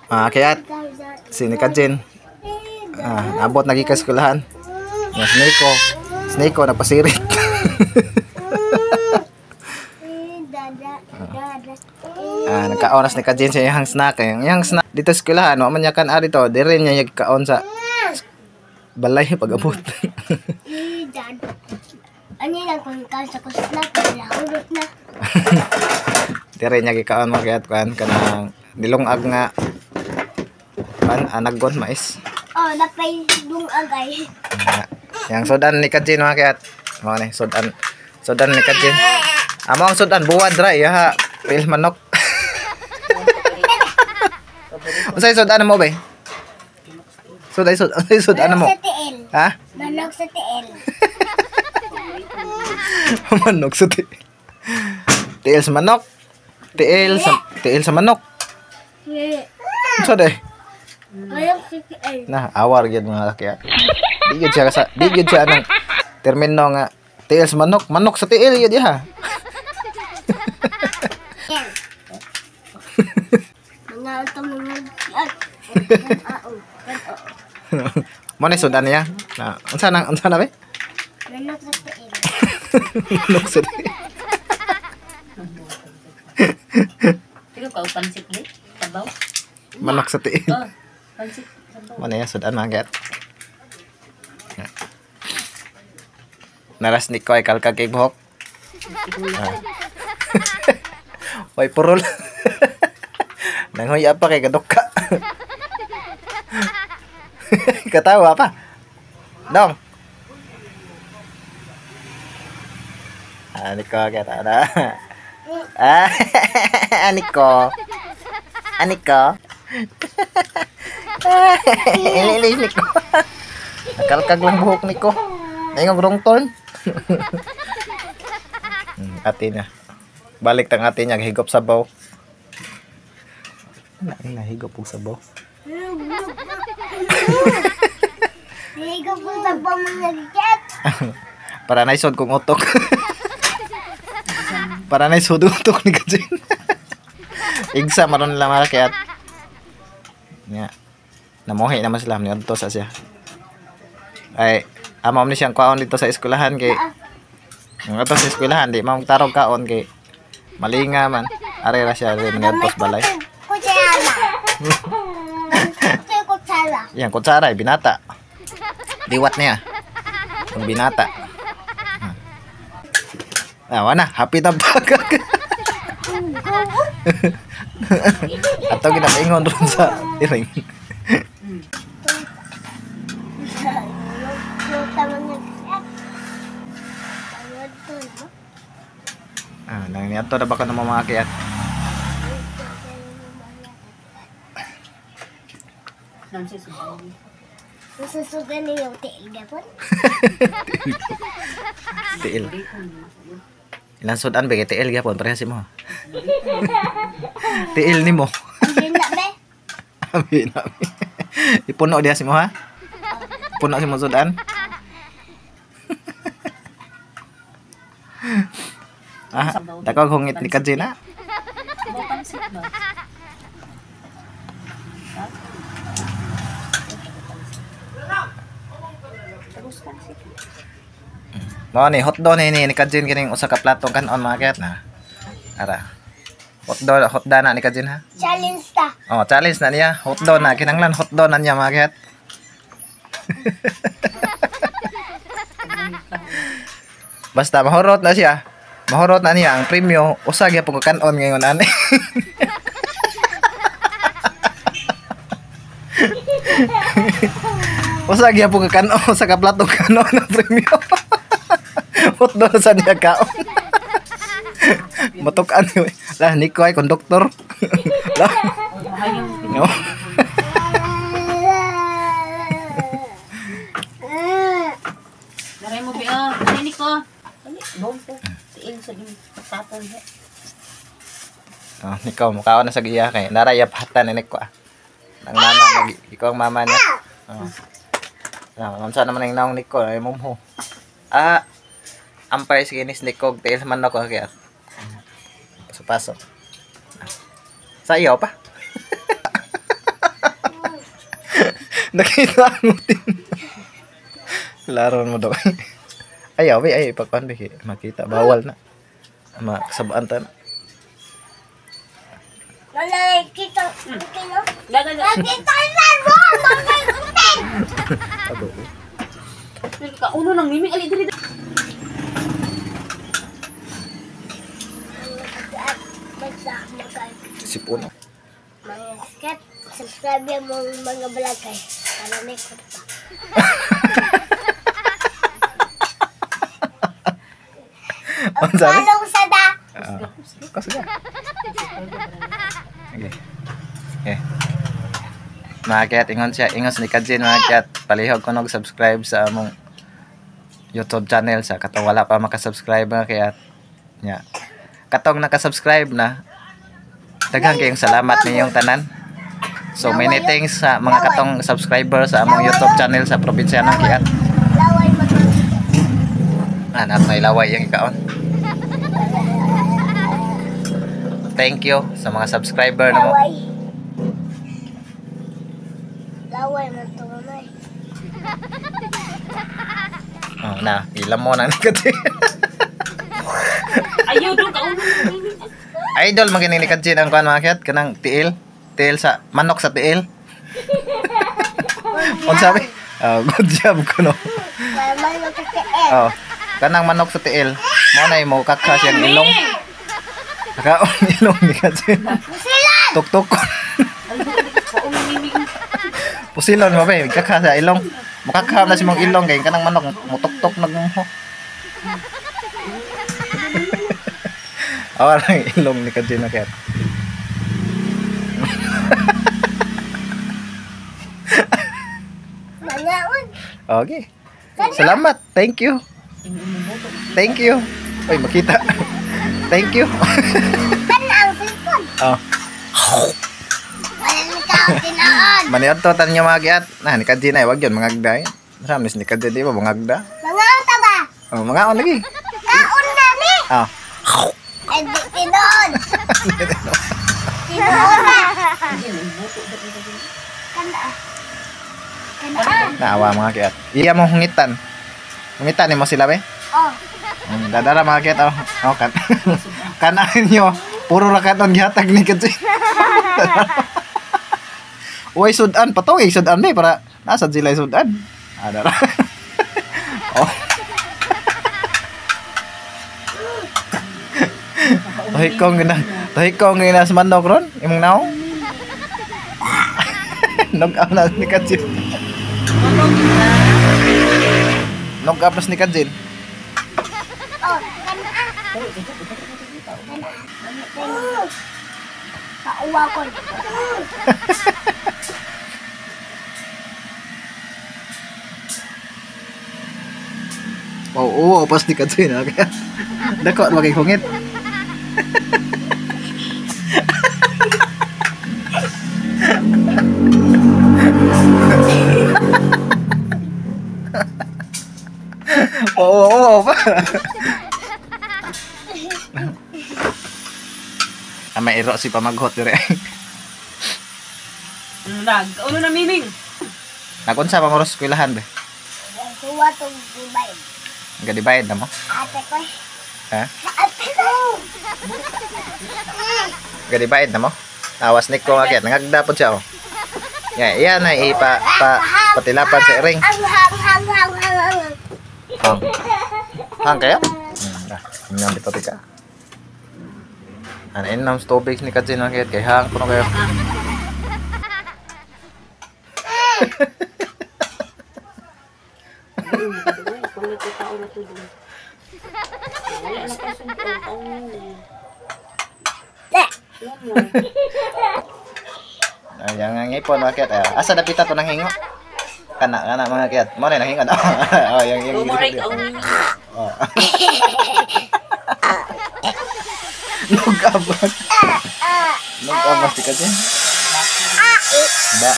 Kaya si Nika Jen. Naabot na gikan eskwelahan. Nga si Nico. Si Nico nagpasirit. Nagkaon na si Nika Jen sa iyang snack. Ang iyang snack dito sa eskwelahan, wa man niya kan dito. Dire niya kaon sa balay pag-abot. Ano lang kung ikaw sa kusna, kaya na. Dire niya gikaon mga kayat kuan kanang nilungag nga kan anaggon mais. Oh, napay lungag ay. Yang sudan ni Kajin mga kayat. Mao ni sudan. Sudan ni Kajin. Amo ang sudan buwad ra iya pil manok. Unsay sudan mo be? Sudan unsay sudan mo? Manok sa tiil. Ha? Manok sa tiil. Manok sa tiil. Tiil sa manok. Tiil sa manok. Unsa day? Manok sa tiil. Nah, awar gyud mga laki. Di gyud siya sa di gyud siya anang termino nga tiil sa manok, manok sa tiil gyud ha. Mga utong. Mo ni sudan niya. Na, unsa na be? Manok sa tiil. Manok sa tiil. Tigo ka pansit ni? Sabaw? Manok sa tiil. Oh, pansit sabaw. Mo na sudan mga gat. Naras ni ko ay kalkag kay buhok. Way purol. Nanghuya pa kay kadukka. Katawa pa. Dong. Niko kita na. Niko. Niko. Ili Niko. Nakalkag lang buhok niko. Naingog wrong turn. Ate niya. Balik tang ate niya higop sabaw. Nahigop og sabaw. Higop og sabaw mga gikat. Para naisod kong utok. Para naisod utok ni Kajin. Igsa maron nila mga kayat. Nya. Namuhi naman sila niadto sa siya. Ay, amo ni siyang kaon dito sa eskwelahan kay nga to sa eskwelahan di man tarog kaon kay malinga man. Are ra siya re maniadto sa balay. Kutsara. Kutsara. Yang kutsara ay binata. Liwat niya. Ang binata. Ah, wana, happy na bagag. Ato ginapaingon ron sa iring. Nang niadto na ba ka ng mga kiyat? Nasusugan niyo tiil gapon? Tiil. Ilang sudan ba kay tiil gapon parehas mo. Tiil nimo. Abi na be. Abi na. Ipuno diha si mo ha. Puno si mo sudan. Dako hungit ni Kajina. Pansit ba? Mao ni hotdog ni Kajin kining usa ka platong kanon mga kayat na. Ara. Hotdog na ni Kajin ha. Challenge ta. Oh, challenge na niya. Hotdog na kinahanglan hotdog na niya mga kayat. Basta mahurot na siya. Mahurot na niya ang premyo usa gyapon ka kanon ngayon ani. Usa gyapon ka kanon, usa ka platong kanon ang premyo. Hotdog sa niya kaon. Matukan ni. Lah Nico ay konduktor. Lah. No. Naray mo bi ah, Nico. Tiil sa tapon. Oh, Nico, mukaon na sa giya kay naraya patan ni Nico ah. Ang mama ikaw ang mama niya. Oh. Nah, unsa naman ang naong Nico ay mumho. Ampay sige ni Nico tiil man ako kaya. Paso-paso. Sa iyo pa. Nakita ang utin. Laron mo daw. Ay, awi, ay, ipagkuhan ba? Makita, bawal na. Makasabaan ta na. Nakikita, nakikita. Dagan na. Nakita na mo! Mga utin! Ado. Kauno nang miming ali diri. Sipon. Mga skat, subscribe yung mga vlog kay para may kwarta. Ang sabi? Follow sa da! Kasi ka. Okay. Okay. Mga kayat, ingon siya. Ingon si Kajin, mga kayat. Palihog ko nag-subscribe sa among YouTube channel sa katong wala pa makasubscribe mga kayat. Nya. Katong nakasubscribe na, daghan kayong salamat ninyong tanan. So many thanks sa mga katong subscriber sa among YouTube channel sa probinsya ng Kiat. Laway mo. Anak na ilaway yung ikaon. Thank you sa mga subscriber na mo. Laway. Laway man to mamay. Oh, na, ilam mo na ni Kajin. Ayaw dong kauno nang miming. Idol magining ni Kajin ang kuan mga kiyat kanang tiil, tiil sa manok sa tiil. Unsa sabi? Oh, good job kuno. Mamay mo kasi eh. Oh, kanang manok sa tiil. Mo na mo kakha siyang ilong. Kakaon ilong ni Kajin. Musilan! Tuktok. Kauno miming. Pusilon mo ba kakha sa ilong. Mukakha na si mong ilong kay kanang manok mutuktok nagmo. Awa lang ilong ni Kajin na kiyat. Mangaon. Okay. Salamat. Thank you. Thank you. Uy, makita. Thank you. Kanang cellphone. Oh. Wala ni ka tinaan. Maniod to tan mga giat. Nah, ni Kajin ay wag yun mangagda. Sa ni Kajin di ba mangagda? Mangaon ta ba? Oh, mangaon lagi. Kaon na ni. Oh. Ay di tinuod. Tinuod na. Kana. Kana. Naawa mga kiat. Iya mo hungitan. Hungitan nimo sila be? Oh. Dadara mga kiat oh. Oh kan. Kanain nyo. Puro ra katon gihatag ni Kajin. Uy, sudan patong eh, sudan be para nasad sila sudan. Adara. Oh. Tahikong gina. Tahikong gina sa manok ron. Imong naong. Nog-up na ni Kajin. Nog-up na ni Kajin. Oh, kana. Kana. Pauwa ko. Oo, oh, pas ni Kajin. Okay. Dako, wag kay hungit. Oo, pa. Ah, may iro si pamaghot dire. Lag, kauno na miming. Nagunsa pa mo ros eskwelahan be? Kuha tong divide. Ga-divide na mo? Ate ko. Ha? Ate ko. Ga-divide na mo? Awas ni ko akit nangagda pod siya oh. Ya, iya na ipa pa patilapan sa iring. Ang hang hang hang hang hang. Hang. Hang kaya? Dah, inyong dito tika. Ano inom tubig ni Kajin akit kay hang kuno kayo. Ay, ang ngipon mga kiat. Asa dapita to nang hingo? Kana kana mga kiat. Mo na nang hingo. Oh, yang yang. Oh. Nugabas. Nugabas di ka dyan. Ba.